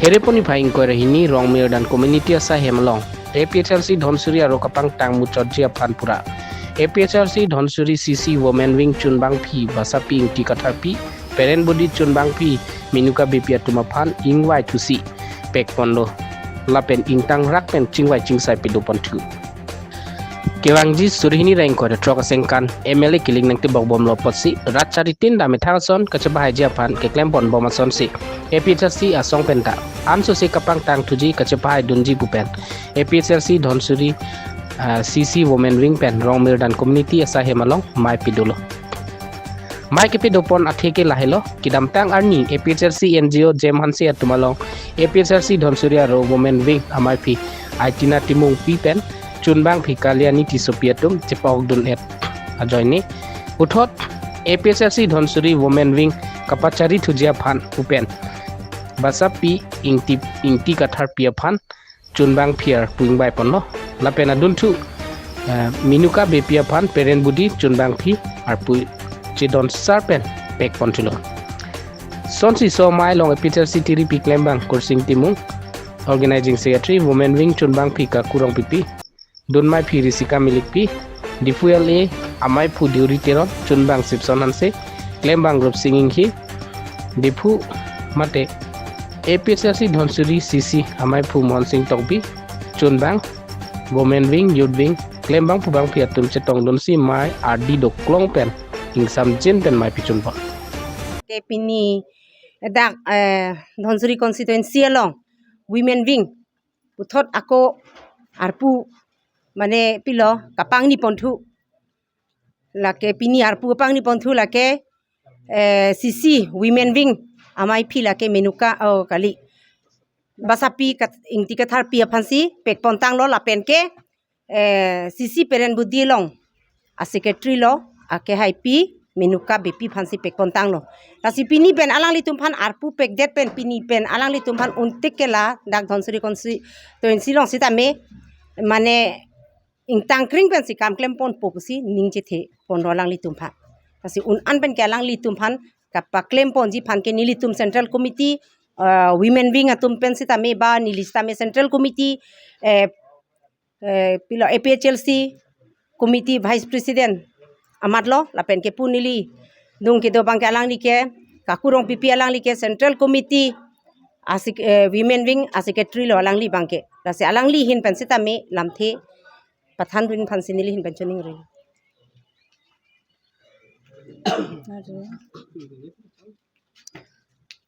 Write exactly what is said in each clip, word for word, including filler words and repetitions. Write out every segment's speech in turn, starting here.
Ereponi phai ingkoi ra hini Rongmirdan Community asaihem along A P H L C Dhansiri aro kapangtang muchotji aphan pura A P H L C Dhansiri C C Women Wing chunbangphi Basapi Ingti Katharpi, Peren Budi chunbangphi Menuka Beypi atum aphan ingvai thusi pekponlo lapen ingtangrak pen chingvai chingsai pidopon thu. Kevangji suri hini ra ingkoi ra throk asengkan M L A kiling nangtebok bomlo apotsi rat charitin dam methang ason kachepahaiji aphan keklempon bom asonsi A P H L C asong penta ansosi kapangtang thuji kachepahaidunji pu pen A P H L C Dhansiri, ah, C C Women Wing pen Rongmirdan Community asaihem along mei pidolo. Mei kepidopon athe ke lahelo, kedamtang arni A P H L C N G O Jem Hanse atum along A P H L C Dhansiri aro Women Wing ameiphi Aitina Timungpi pen chunbangphi Kalyani Tissopi atum chepokdun-et ajoine puthot A P H L C Dhansiri Women Wing kapachari thuji aphan pu pen Basapi Ingti, Ingti Katharpi aphan chunbangphi arpu ingvaiponlo. Lapen adunthu, eh, Menuka Beypi aphan Peren Budi chunbangphi arpu chedon sar pen pekpon thulo. Sonsi so mei along A P H L C tiripi klembang Kursing Timung, Organizing Secretary, Women Wing chunbangphi Kaku Rongpipi, dunmeiphi Risika Milikpi, Diphu L A ameiphu Deuri Teron, chunbang Sipson Hanse, klembang Rupsing Inghi, Diphu mate A P H L C Dhansiri C C ameiphu Mohon Sing Tokbi, chunbang Women Wing, Youth Wing, klembang pubangphi atum chetongdunsi mei ardi doklong pen ingsamjin pen mei pichunpon. Ke pini dak, eh, Dhansiri constituency along Women Wing puthot ako arpu mane pilo kapangni ponthu. Lake pini arpu kapangni ponthu lake, eh, C C Women Wing ameiphi lake Menuka, oh, kali, Basapi Kat-, Ingti Katharpi aphansi pekpontanglo lapen ke, eh, C C Peren Budi along a secretary lo, akehaipi Menuka Beypi aphansi pekpontanglo. Lasi pini pen alanglitum aphan arpu pekdet pen pini pen alanglitum aphan untik ke ladak Dhansiri constituency along sitame mane ingtangkring pensi kam klemponpo pusi ning chetheponlo alanglitum aphan. Lasi un-an pen ke alanglitum aphan kapaklemponji aphan ke nelitum Central Committee, ah, Women Wing atum pen sitame ba neli sitame Central Committee, eh, eh, pilo A P H L C Committee Vice President amatlo lapen ke pu neli dung kedo abangke alangli ke Kaku Rongpipi alangli ke Central Committee a sec-, eh, Women Wing a secretary lo alangli abangke. Lasi alangli ahin pen sitame lamthe pathandun aphansi neli ahin pen choningrilo.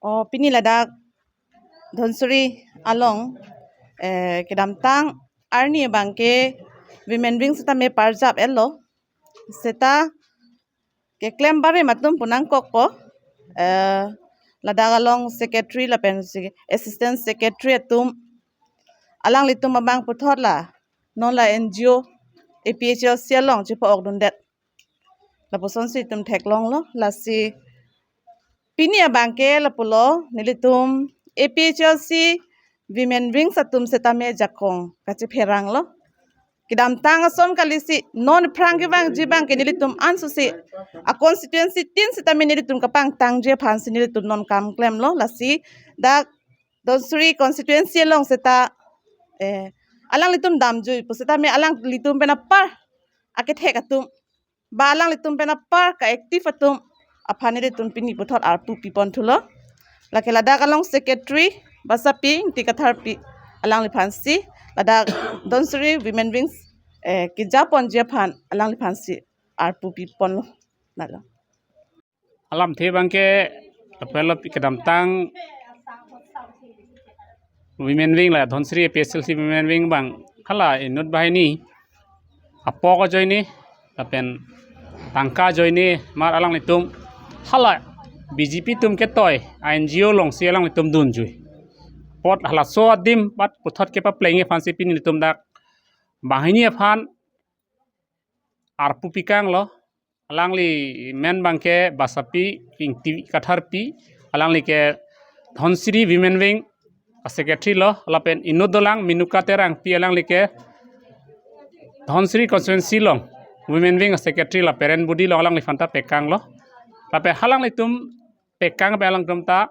Oh, pini ladak Dhansiri along, eh, kedamtang arni abangke Women Wing sitame parjap-etlo. Seta keklem barim atum pu nangkokpo, eh, ladak along secretary lapen si-, assistant secretary atum alanglitum abang puthot la non la N G O A P H L C along chepa-okdundet. Lapusonsi itum theklonglo, lasi pini abangke lapulo, nelitum A P H L C Women Wings atum setame jakong kachepheranglo. Kedamtang ason kalisi non aphrang kevangji abangke nelitum ansosi a constituency tin setame nelitum kapangtangji aphansi nelitum non kam klemlo, lasi dak Dhansiri constituency along seta, eh, alanglitum damjui pu setame alanglitum pen apar akethek atum ba alanglitum pen apar ka-active atum aphan nelitum pini puthot arpu piponthulo. Lake ladak along secretary Basapi Ingti Katharpi alangliphansi ladak Dhansiri Women Wings, eh, kejaponji aphan alangliphansi arpu piponlo. Nalo. Alamthe abangke apel kedamtang Women Wing la Dhansiri A P H L C Women Wing abang hala inut banghini apok ajoine lapen tangka ajoine mar alanglitum hala B J P atum ketoi a N G O alongsi alanglitum dunjui. Apot halaso adim bat puthot kepaplengji aphansi pini nelitum dak banghini aphan arpu pikanglo. Alangli men abangke Basapi Ingti Katharpi, alangli ke Dhansiri Women Wing a secretary lo, lapen inut dolang Menuka Terangpi, alangli ke Dhansiri constituency along Women Wing a secretary lo, Peren Budi along alangliphan ta pekanglo. Lapen halanglitum pekang pen alangtum ta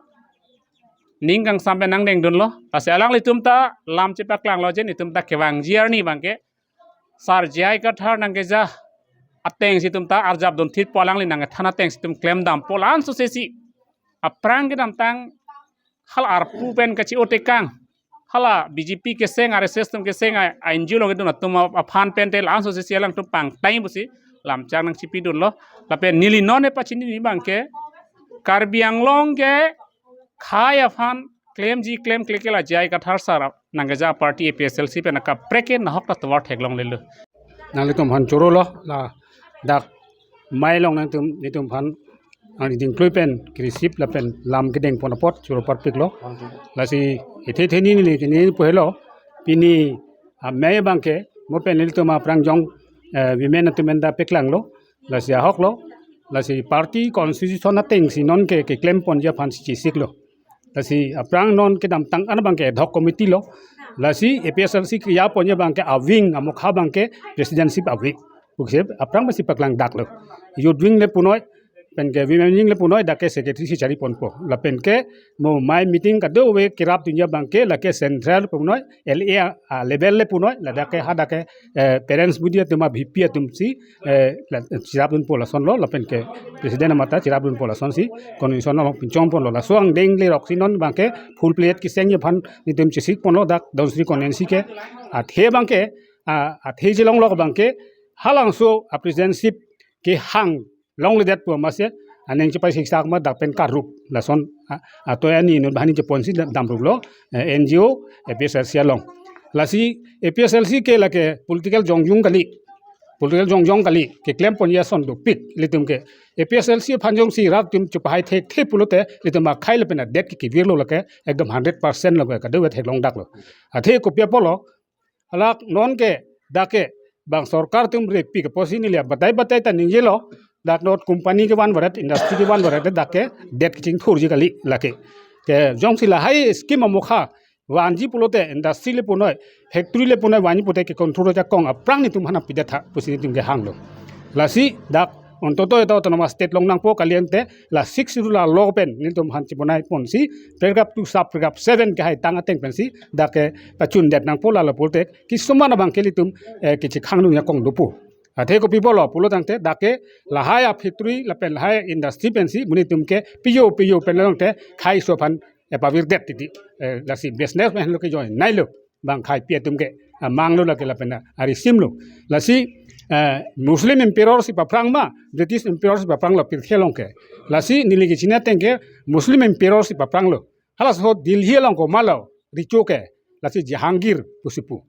ning kangsam pen nangdengdunlo. Lasi alanglitum ta lam chepaklanglo je netum ta kevangji arni abangke Sar J I Kathar nangkeja atengsi netum ta arjapdun thitpo, alangli nangkethan atengsi netum klemdampo, la-an sosesi aphrang kedamtang hala arpu pen kachi-o tekang, hala B J P keseng, R S S atum keseng, a, a N G O along kedun atum a-, aphan pen te la-an sosesi alangtum pangtang pusi lamchak nangchipidunlo. Lapen neli non epachini abangke Karbi Anglong ke khei aphan klemji klemkle ke la J I Kathar sar nangkeja party A P H L C pen akaprek ke nahok ta tovar theklonglelo. Nanglitum aphan chorolo, ladak amei along nangtum, netum aphan ani dingklui pen ke-receive lapen lam kedengpon apot choro parpiklo. Lasi ethe ethe ni ni ni pu helo, pini amei abangke mo pen nelitum aphrang jong, eh, women atum pen ta paklanglo. Lasi ahoklo. Lasi party constitution atengsi non ke keklemponji aphansi chesiklo. Lasi aphrang non kedamtang an abangke ad hoc committee lo. Lasi A P H L C kriya ponji abangke a-wing amokha abangke presidentship a-wing. Pusi aphrang masi paklangdaklo. Youth wing le punoi, penke women wing le punoi, dak ke secretary si chariponpo. Lapenke mo amei meeting kadokave kerapdunji abangke lake central punoi, L A, ah, level le punoi, ladak ke hadak ke, eh, parents body atum a-V P atumsi, eh, la, chirapdunpo lasonlo, lapenke president amat ta chirapdunpo lasonsi convention along pinchongponlo. Laso angdeng le roksi non abangke full plate kesengji aphan netum chesikponlo dak Dhansiri constituency ke. Athe abangke, ah, athe chelonglok abangke halabangso a-presidentship kehang longledet pu amatsi aning chepasiksak ma dak pen karup lason, a, atoi ani inut banghini cheponsi dam, damruplo, eh, N G O, A P H L C along. Lasi A P H L C ke lake political jongjong kali, political jongjong kali, keklemponji ason dopik ilitum ke. A P H L C aphan jongsi rat atum chepahai thekthe pulote ilitum akhei lapen adet ke kevirlo, lake ekdom hundred percent lo ke, kadokave theklongdaklo. Athe kopi apotlo, halak non ke dak ke bang sorkar atum repik apotsi neli batai batai ta ningjelo, dak not company kevan varet, industry kevan varet dak ke det kechingthurji kali lake. Ke jongsi lahai scheme amokha vanji pulote industry le punoi, factory le punoi vanji pulote ke control ajakong aphrang netum aphan pidet tha pusi netum kehanglo. Lasi dak ontoto eta autonomous state longnangpo kali ante la Sixth Schedule a-law pen netum aphan chibonaiponsi paragraph two sub paragraph seven kehaitang ateng pensi dak ke pachundet nangpo, lalo pulote kisuman abangke ilitum, eh, kechekhangdun ajakong dopo. Athe kopi apotlo pulo tangte dak ke lahai a-factory lapen lahai industry pensi monit atum ke piyo piyo pen longte khei aso aphan, eh, pavirdet titi. Eh, lasi business pen lo ke join nailo, bang kheipi atum ke amanglo lake lapen arisimlo. Lasi, eh, Muslim emperor si paphrang ma, British emperor si paphranglo pirthe along ke. Lasi neli kechini ateng ke Muslim emperor si paphranglo. Halaso Delhi along komatlo recho ke, lasi Jahangir pusi pu.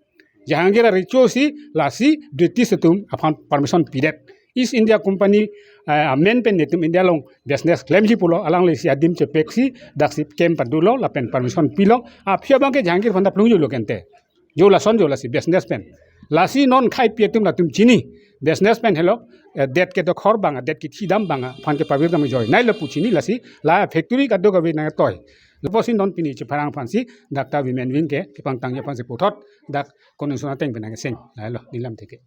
Jahangir arecho si lasi British atum aphan permission pidet. East India Company, eh, amen pen netum India along business klemji pulo, alanglisi adim chepeksi daksi kem padulo lapen permission pilo. Aphi abangke Jahangir aphan ta plungjulo kente. Jo lason jo lasi business pen. Lasi non kheipi atum latum chini. Business pen helo, eh, det kedokhor bang, det kethidam bang aphan kepavirdam join nailo pu chini, lasi la factory kadokave nangtoi. Lapusi non pini chepharang aphansi dak ta women wing ke kepangtangji aphansi puthot dak convention ateng pen nangkeseng. Lailo, neli lam theke.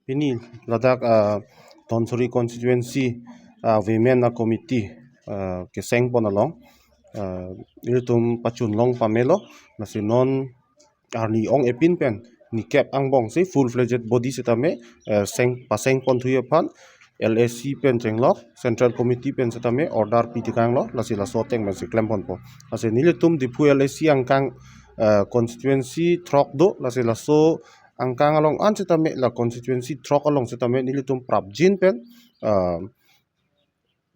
Pini ladak, ah, Dhansiri constituency, ah, women a-committee, ah, kesengpon along, ah, ilitum pachunlong pamelo, lasi non arni ong-e pin pen nikep angbongsi full fledged body setame, eh, seng, pasengponthuji aphan L A C pen chenglok, Central Committee pen setame order pitekanglo, lasi laso ateng pensi klemponpo. Lasi nelitum Diphu L A C angkang, eh, constituency throk do, lasi laso angkang along an setame la constituency throk along setame nelitum prapjin pen, eh,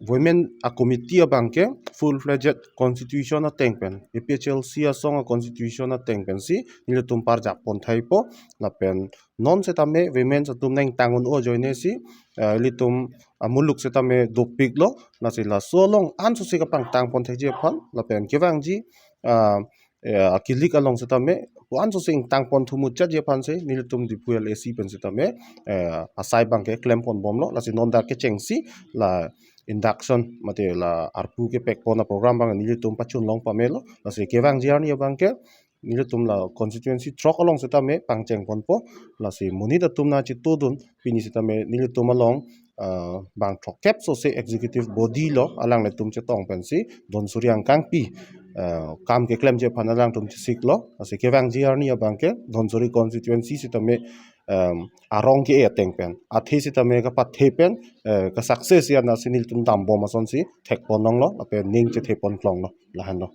women a-committee abangke full fledged constitution ateng pen, A P H L C asong a-constitution ateng pensi nelitum parjapponthaipo, lapen non setame women atum nangtang un-o ajoinesi, eh, ilitum amuluk setame dopiklo, lasi laso along ansose kapangtangponthekji aphan, lapen kevangji, ah, eh, akilik along setame, pu ansose ingtangponthu muchotji aphansi nelitum Diphu L A C pen setame, eh, asai abangke klemponbomlo, lasi non dak kechengsi la induction mate la arpu kepekpon a-program abang nelitum pachunlong pamelo, lasi kevangji arni abangke nelitum la constituency throk along setame pangchengponpo, lasi monit atum nangchitudun pini setame nelitum along, ah, bang throkkep sose executive body lo, alanglitum chetong pensi Dhansiri angkangpi, eh, kam keklemji aphan alangtum chesiklo. Lasi kevangji arni abangke Dhansiri constituency sitame, em, arong ke-e ateng pen, athe sitame kapathe pen, eh, ka-success ya nasi nelitum dambom asonsi thekpon longlo, lapen ning chethe pon klonglo, lahenlo.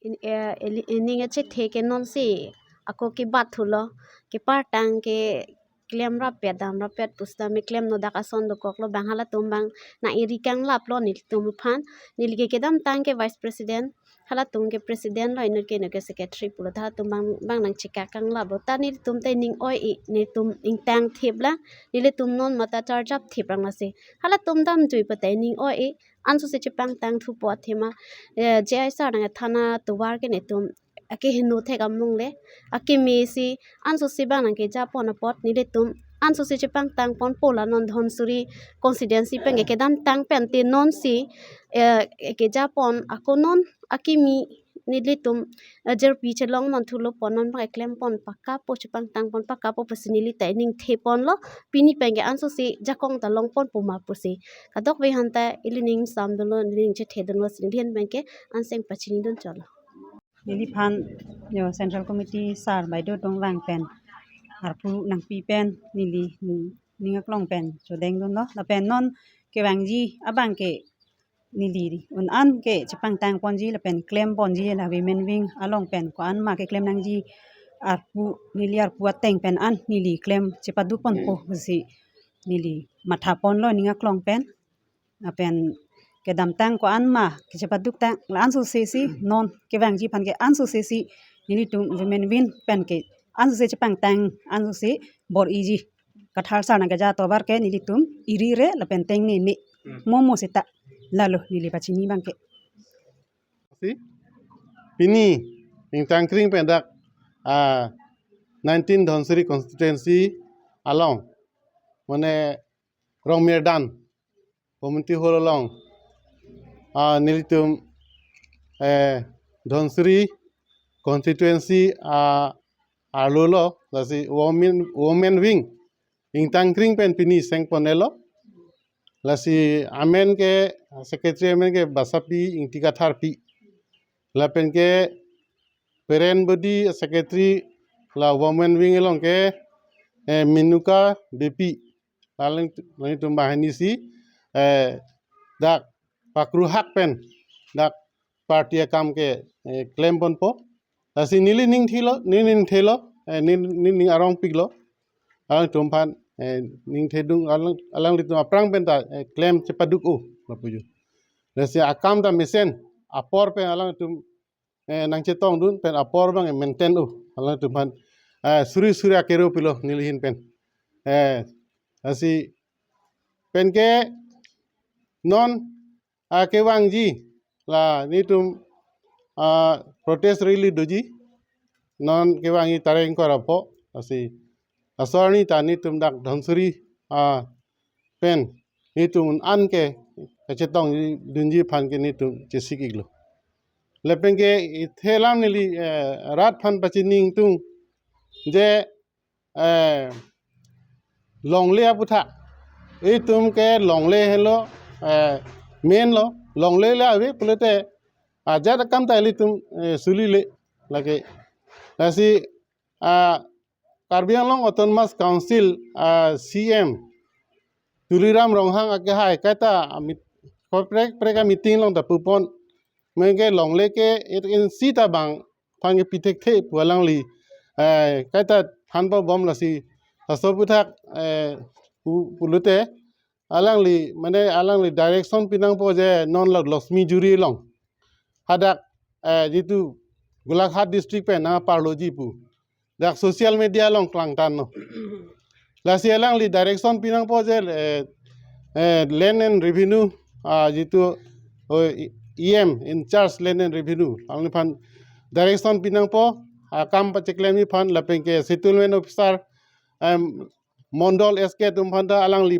In, eh, eli-, eh, ning achethe ke nonsi ako kebat thulo, kepartang ke klem rapet, dam rapet pusitame klemno, dak ason dokoklo, bang halatum bang nang-iri kanglaplo nelitum aphan. Neli ke kedamtang ke vice president, halatum ke president lo, inut ke inut ke secretary pulo, ta halatum bang, bang nangchekak kanglaplo, ta nelitum ta ning oi-e, nelitum ingtang thip lang, nelitum non mata charjap thip lang lasi halatum damjui pate ning oi-e, ansose chepangtang thupo athema, eh, J I sir nangkethan atovar ke netum akeheno thek amung le, akeme si ansose bang nangkejapon apot nelitum ansose chepangtang ponpo, la non Dhansiri constituency pen ke kedamtang pen te nonsi, eh, kejapon ako non akeme nelitum, eh, jirpi chelong non thulo pon, non bang klempon pakkapo, chepangtang pon pakkapo pusi neli ta ningthe ponlo, pini pen ke ansose jakong ta longponpo ma pusi. Kadokave aphanta ili ning samdunlo, ili ning chethedunlo, si neli ahin pen ke anseng pachinidun chotlo. Neliphan yo Central Committee sir baideo atum vang pen arpu nangpi pen neli ning, ning aklong pen chodengdunlo. Lapen non kevangji abangke neli un-an ke chepangtang ponji lapen klem ponji, la women wing along pen ko-an ma keklem nangji arpu, neli arpu ateng pen an neli klem chepaduk ponpo pusi neli matha ponlo ning aklong pen. Lapen kedamtang ko-an ma kechepaduktang, la ansose si non kevangji aphan ke ansose si nelitum women wing pen ke ansose chepangtang, ansose bor-iji. Kathar sir nangkeja atovar ke nelitum iri re lapen tengnene. Hmm. Momo seta lalo neli pachini abangke. Si, pini ingtangkring pen dak, ah, nineteen Dhansiri constituency along, mane Rongmirdan community hall along, ah, nelitum, eh, Dhansiri constituency, ah, arlo lo, lasi women, women wing ingtangkring pen pini seng ponelo. Lasi amen ke, secretary amen ke Basapi Ingti Katharpi. Lapen ke parent body secretary la women wing along ke, eh, Menuka Beypi. Alang, alanglitum banghini si, eh, dak pakruhak pen dak party akam ke, eh, klem ponpo. Lasi neli ningthelo, neli ningthelo, eh, neli, neli ning arongpiklo. Alangtum aphan, eh, ningthedung, alang, alanglitum aphrang pen ta, eh, klem chepaduk-o, lapuji. Lasi akam ta mesen, apor pen alangtum, eh, nangchetongdun pen apor abang maintain-o, alangtum aphan, eh, suri suri akero pilo neli ahin pen. Eh, lasi pen ke non, ah, kevangji, la nelitum, ah, protest rally doji, non kevangji tarik ingkoi ra pho, lasi laso arni ta nelitum dak Dhansiri, ah, pen nelitum un-an ke kachetongdunji aphan ke nelitum chesik-iklo. Lapen ke ithe alam neli, eh, rat aphan pachini ingtung je, eh, longle aputhak. Itum ke longle helo, eh, main lo, longle le ave pulote ajat akam ta ilitum, eh, sulile lake. Lasi, ah, Karbi Anglong Autonomous Council, ah, C M Tuliram Ronghang akehai kaita amit, kaprek kaprek ameeting along ta pupon. Mengke longle ke it in sita bang aphan ke pithekthe pu alangli, eh, kaita thanpo bom lasi. Laso aputhak, eh, pu-, pulote alangli, mane alangli direction pinangpo je non la Laxmi Juri along. Hadak, eh, jitu Golaghat district pen nangparloji pu. Dak social media along klangtanlo. Lasi alangli direction pinangpo je, eh, eh, Land and Revenue, ah, jitu, oh, E M in charge Land and Revenue, alangliphan direction pinangpo, akam pacheklemji aphan, lapen ke settlement officer, em, Mondol S K atum aphan ta alangli,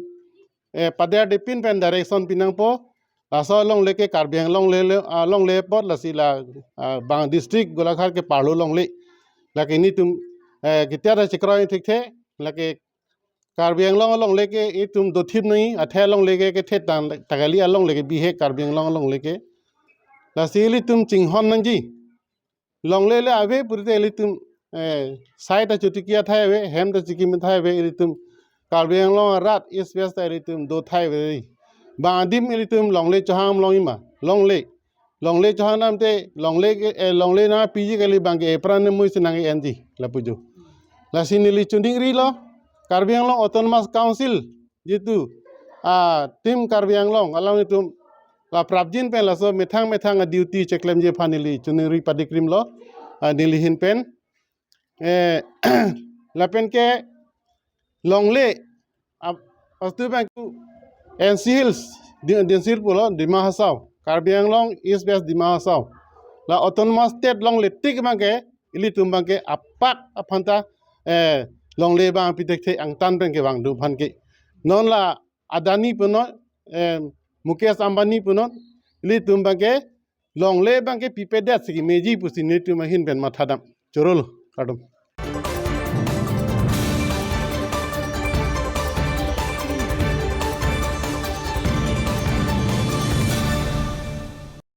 eh, paderdepin pen direction pinangpo. Laso alongle ke Karbi Anglong longle, ah, longle apot, lasi la, ah, bang district Golaghat keparlo longle. Lake nelitum, eh, ketia ta chekroi thekthe, lake Karbi Anglong alongle ke itum dothip noi, athe alongle ke kethe tang, ta kali alongle ke bihek Karbi Anglong alongle ke. Lasi ilitum chinghon nangji. longle le ave purte ilitum, eh, sai ta chotiki athai ave, hem ta chiki athai ave, ilitum Karbi Anglong arat East West ta ilitum do thai ave. Bang adim ilitum longle chohang longle ma, longle. Longle chohang namte, longle ke, eh, longle nangpiji kali, bang ke epran ne mui sinang enji, lapu jo. Lasi neli choningrilo, Karbi Anglong Autonomous Council, jitu, ah, Team Karbi Anglong, alanglitum, la prapjin pen laso methang methang a-duty cheklemji aphan neli choningri padikrimlo, ah, neli ahin pen. Eh, lapen ke longle, ah, astu bang ku N C Hills, Di-, Dinsir pulo, Dima Hasao, Karbi Anglong, East West Dima Hasao. La Autonomous State longle tik bang ke, ilitum bang ke apak aphanta, eh, longle bang pithekthe angtan pen kevang do aphan ke. Non la Adani punon, eh, Mukesh Ambani punon, ilitum bang ke longle bang ke pipedet si meji pusi nelitum ahin pen mathadam. Chorolo, kardom.